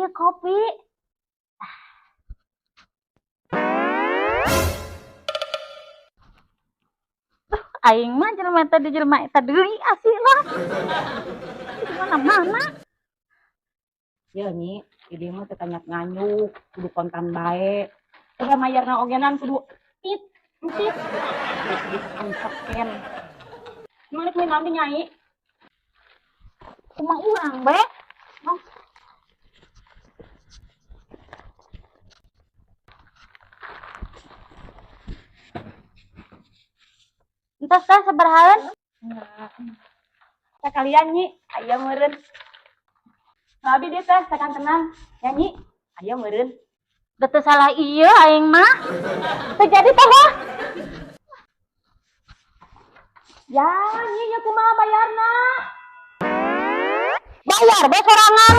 Ieu kopi. Duh, aing mah jelema eta di jelema eta deui asli lah. Di mana-mana. Ya Nyi, di dieu mah teu kanyak nganyuk, kudu kontan bae. Coba mayarna ogenan kudu tit, tit. Kudu scan. Mana kuwi nanti, Nyai? Kumaha urang be? Oh. Entos teh sabarahaan? Sekalian, Nyi, aya meureun. Abi dia teh tekan tenang. Ya, Nyi, aya meureun. Da teu salah ieu aing mah. Teu jadi teh wah. Ya, Nyi, ya kumaha bayarna? Bayar be sorangan.